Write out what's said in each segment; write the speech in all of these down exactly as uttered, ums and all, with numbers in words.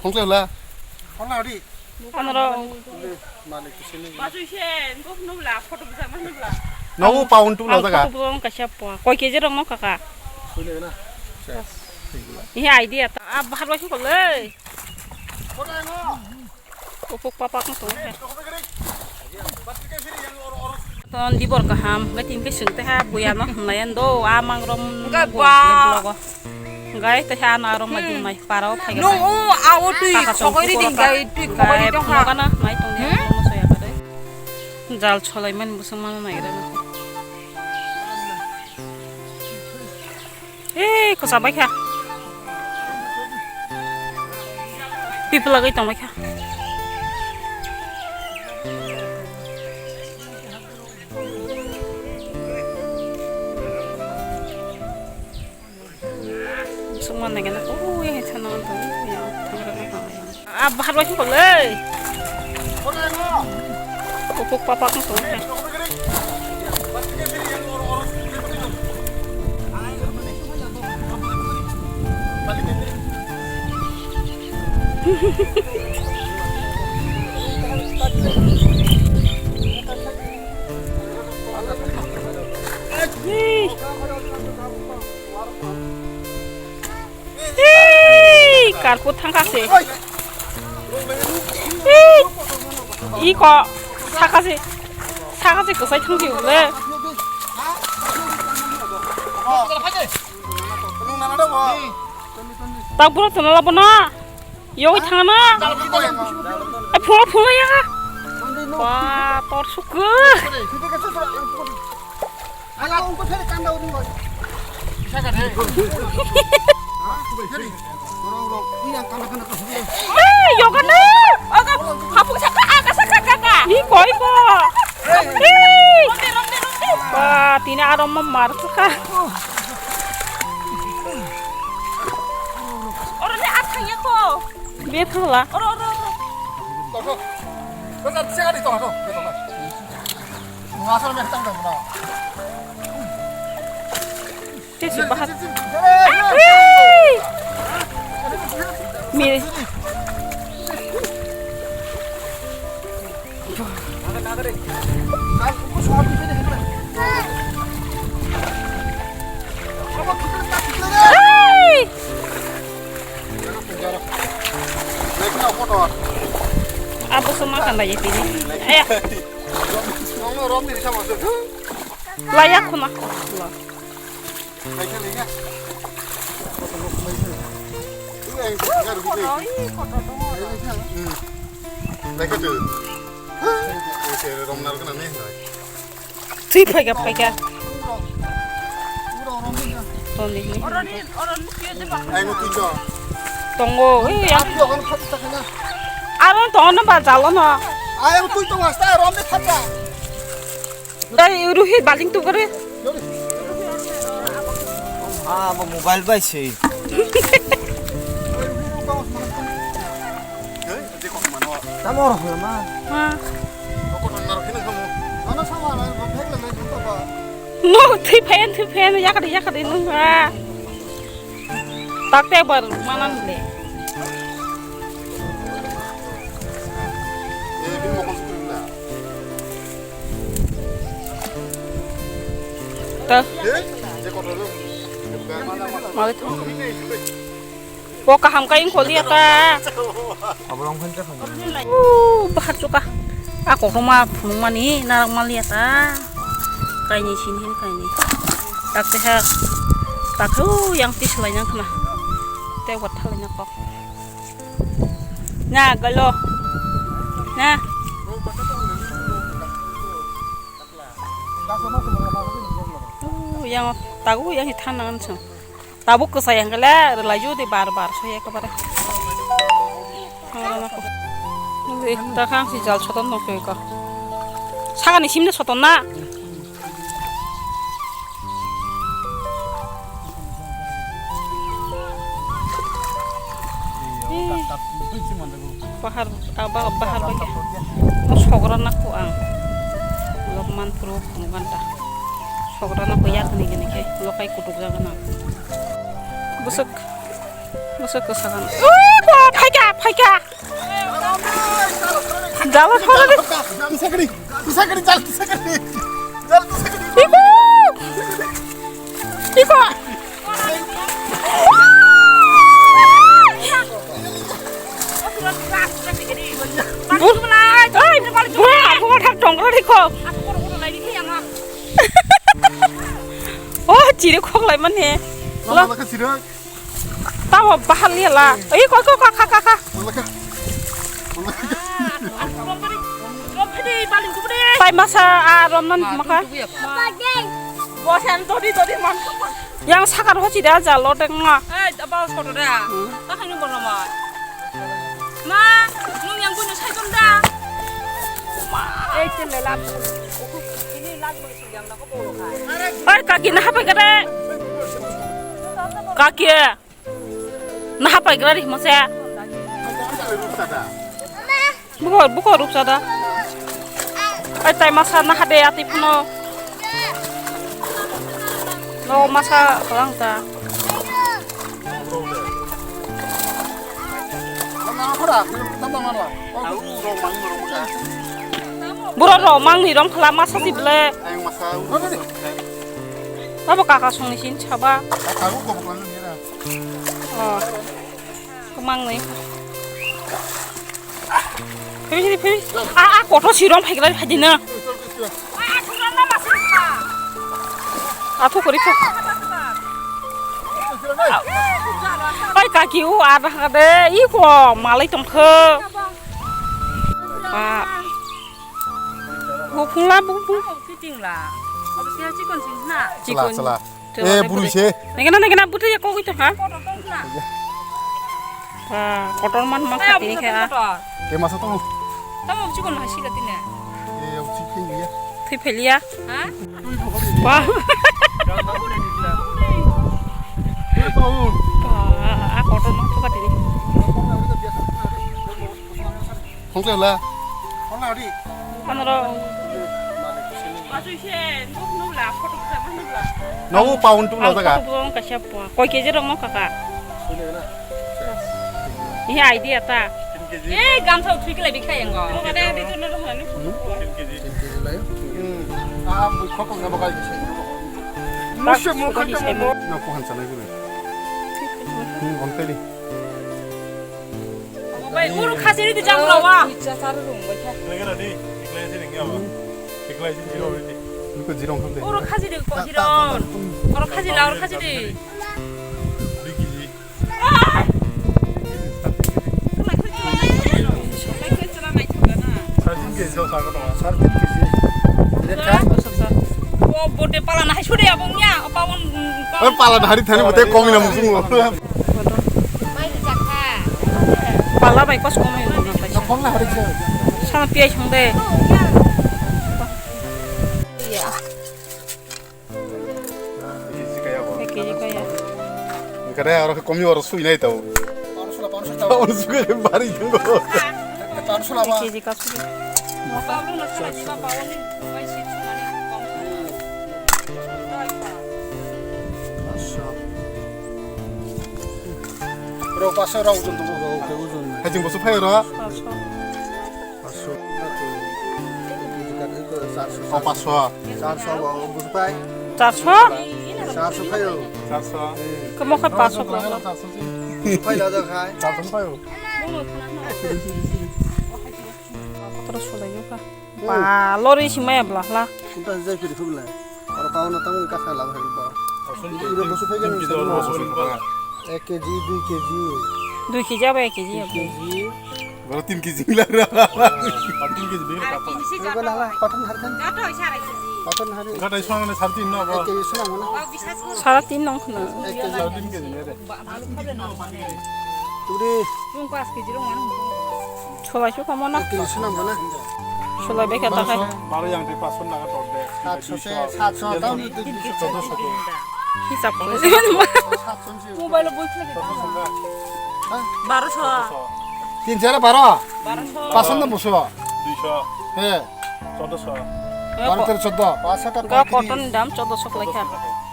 Hongkle hwla. Hongna hodi. Ano ro. Malik kisini. Basu ise, ngok nubla, photo bujak ma nubla. Nogo paun tu Ang jaga. Photo bujak kaisa po. Koi keji rong no kaka. Sule na. Sas. Ihe idea ta. Ah, bahar basu kole. Upuk papak no tong. Ton dibor kaham, ngai tin ke sing te ha buya no, nayan do, amang rom. Enggak, no, ba. Blogo. Gai te ha na rom lagi mai paro phai. Nung o awo twi khokoi ri ding gai twi khokoi ri dong ha. Kana mai tong de mo soya kare. Jal cholai man busung man nai re. Ei kosa bai kha. Pipla gai tong bai kha. Sungma nai gana ko ya thana to ya thang ra na. Ah, bahar bai ko le. Upuk papak ko. Hey! Hey! Karput thangkha se. Hey! Iko sakha se. Sakha se kwsai thangsi ule. Tak bro tana labo na. Yoi thangna. Ai phunga phunga ya. Ba tor sukku. Ala ungko thari kanda uring goi. Isa ka thari. Ha? Thari. Dorong rok. Iya kanda kanda ka. Eh, yoga na. Aga hapung saka aga saka kaka. Ni koi ko. Eh. Romde romde romde. Ba tini aro ma mar saka. Oro ne athang ya ko. Be thangla. Oro oro oro. Toko. Basa sega di toko. Ngasar me tang tang na. Tesi bahat. Hey! Miri. Hey! Abo sama kan lagi tini. Ayo. Layak kuma. Twi phaikha phaikha. Toni. Tongo. Aro tongo ba jalo no. Dai ruhi baling tu kore. Ah, abo mobile bai se. Tamo rok ma. Ha. No, twi phayan, twi phayan, yakadi, yakadi nung ha. Tak te bar manan le. Ta. Mali thong. Bo kaham kai wngkha liya ta. Abo rong khan ta khan. Uh, bahar chuka. A kokroma phunukmani narak maliya ta. Kaini sin hin kaini. Tak te ha. Tak hu yang ti slai nang khna. Te wat thalai na kok. Na galo. Na. Uh, yang tagu yang hi thanang sung. Tabuk kwsa yang kala rwlai ju di bar bar so ekbare. Oro nako. Di ta khang si jal soton no koi ko. Sagani simne soton na. Ih. Bahar, ah, ba-, bahar bai. Sogra nako ang. Lokman pro phunukganta. Sogra nako yak ni gini ke. Lokai kutuk jaga na. Busuk. Busuk ko sagan. Oh, ba, phaika, phaika. Sakri, sakri, jal sakri, jal sakri. Iko! Iko! Bu-, oi, bu-, bu-, thak tongkol rikho. Oh, chiri khok lai mani. Lo. Mama ka chiri. Tamo bahal ni la. Ei, koi, koi, koi, kha, kha, kha. Wala ka. Wala ka. Tai masa, ah, rom nan maka. Bosan todi, todi man. Yang sakar hochi da jalo deng nga. Ei, abang soto da. Hmm. Tahan ni bono ma. Ma, nung yang punya saya tunda. Ma, eh, cendela. Ini lagu yang nak. Oi, kaki, naha pai kare? Kaki, naha pai kare, mose. Buko, buko, rupsa da. Oi, tai masa naha de, ati phano. No, masa, kalang ta. Borok rok mangni rom khala masa si ble. Abo kaka songni sin saba. Oh. Kemang ni. Phiri, phiri, phiri. Ah, ah, kotor sirong phaiklai phaidina. Athu kori kho. Ai kaki u ar ha de i ko malai tong kho. Ba. Bu phung la bu phung. Fitting la. Abo khe chikon sing na. Chikon. Chwla, chwla. Eh, buru se. Nengena, nengena, butui ya kogoi to ha? Kotor tong na. Ha, kotor man man khati khe a. Kotor. Te masa tong. Tamo chikon hai sila tine. Eh, ya uchi phin ya. Thui pheliya. Ha? Wah. Thui pau. Wah, a kotor man khati ni. Hongkle la. Hona ri. Hona ro. Asu se nuk nuk la photo sa nuk la. Nogo paun tu la jaga. Photo ka siapa? Koi keji rong no kaka. Ini idea ta. Eh, gamsa uthwi kele bikha yang go. Ada di tu nuk nuk. Tin keji la. Hmm. Ah, mui khokong na bakal di. Musi mu khokong mo. Na ko hansa na gure. Hmm, hongkle. Bai, oro khajiri di jang rawa. Nengena di, iklai si nengya ba. Iklai si zero already. Niko zero kham de. Oro khajiri ko zero. Oro khajila, oro khajiri. Dui keji. Thirteen keji so sago no. Thirteen keji. Lekha. O bote pala na hai sure abong ya, apa on. Oi, pala na hari thani bote komi na musung. Pala bai kos komai. Sana piyai song de. Ek keji kaya. Kare aro komi aro sui nai tau. Aro sui bari jenggo. Ek keji kasu. Ro pasal rau jeng tu. Hai jeng bosu phai ro. Pasal. Pasal. Oh, pasal. Pasal. Pasal. Pasal phai ro. Pasal. Kamu kan pasal. Pasal phai ro. Pasal phai ro. Pasal phai ro. Kotor solai yo ka. Hmm. Ba, lori sima ya bla hla. Kunta jai phiri phubla. Oro pauna tamo ka sala ba ba. Iro bosu phai gani. Ek keji, dui keji. Dui keji aba ek keji aba. Tin keji. Bro, tin keji la ra. Tin keji bela ka. Ego la la, cotton har kan. Cotton har. Gatai suang ne sarti no ba. Ek keji suang na. Sara tin nong khna. Ek keji. Sara tin keji ne de. Turi. Solai su kamo na. Kili swnam gana. Solai bai kha ta khai. Baro yang tei pasal naga tor de. Satso se, satso tam. Hisab kore. Satso se. Mobile boi khle. Baro so. Tin sera baro. Baro so. Pasal na buso. Duiso. He. Chordoso. Baro ter chordo. Ga cotton dam chordoso khlai kha.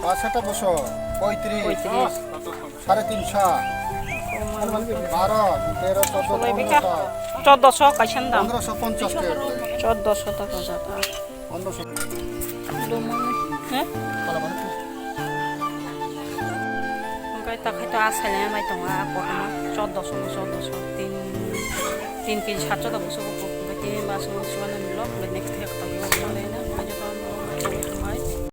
Pasal ta buso. Poitris. Poitris. Sare tinso. Baro, tero, choddo, Solai bika. Pondroso. Choddoso kaisa dam. Pondroso ponchas ke. Choddoso taka jata. Pondroso. Lumani, he? Pala bana. Hwnkhe ta khai to asai le mai tongo a kotorma. Choddoso, choddoso, tin, tin kg satso da buso ko. Hwnkhe tin baso suana milo, next day to.